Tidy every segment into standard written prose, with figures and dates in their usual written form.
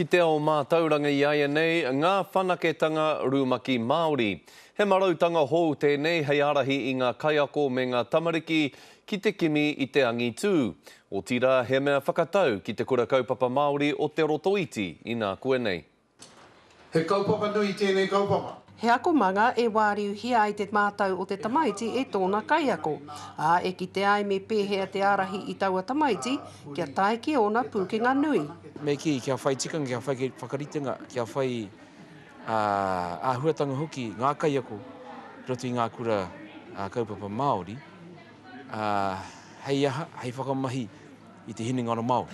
Ki te ao mātauranga iaianei, Ngā Whanaketanga Rumaki Māori. He marautanga hou tēnei hei ārahi i ngā kaiako me ngā tamariki ki te kimi i te angitū. Otirā, he mea whakatau ki Te Kura Kaupapa Māori o Te Rotoiti inā koe nei. He kaupapa nui tēnei kaupapa. He akomanga e wāriuhia ai te mātau o te tamaiti e tōna kaiako, ā, e kitea ai me pēhea te ārahi i taua tamaiti kia tae ki ōna pūkenga nui. Me kī, kia whai tikanga, kia whai whakaritenga, kia whai āhuatanga hoki ngā kaiako i roto i ngā kura kaupapa Māori, hei aha, hei whakamahi i te hinengaro Māori.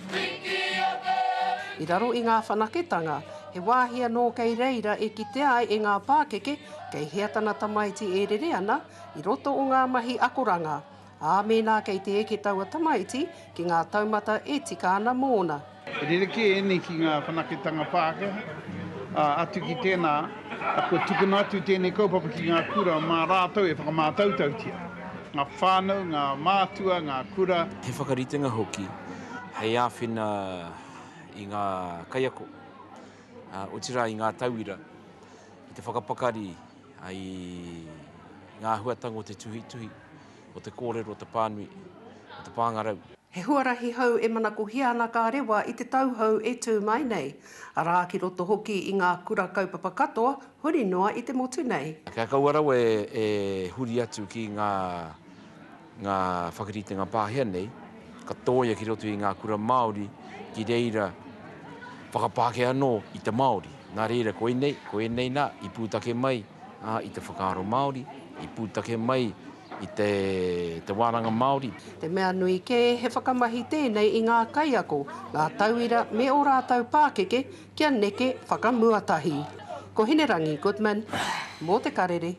I raro i ngā whanaketanga, he wāhi anō kei reira e kitea ai e ngā pākeke kei hea tana tamaiti e rere ana i roto o ngā mahi akoranga, ā, mēnā kei te eke taua tamaiti ki ngā taumata e tika ana mōna. He rerekē ēnei ki ngā whanaketanga Pākehā, ā, atu ki tēnā, kua tukuna atu tēnei kaupapa ki ngā kura mā rātou e whakamātautautia. Ngā whānau, ngā mātua, ngā kura. He whakaritenga hoki hei āwhina i ngā kaiako, otirā i ngā tauira, ki te whakapakari i ngā āhuatanga o te tuhituhi, o te kōrero, o te pānui, o te pāngarau. He huarahi hou e manakohia ana ka rewa i te tau hou e tū mai nei, arā ki roto hoki i ngā kura kaupapa katoa huri noa i te motu nei. Kia kaua rawa e huri atu ki ngā ngā whakaritenga pāhea nei, ka tōia ki roto i ngā kura Māori ki reira whakapākehā anō i te Māori. Nā reira koinei, ko ēnei nā i pūtake mai i te whakaaro Māori, i pūtake mai i te, te wānanga Māori. Te mea nui kē, he whakamahi tēnei i ngā kaiako, ngā tauira me ō rātou pākeke kia neke whakamua tahi. Ko Hinerangi Goodman, mō Te Karere.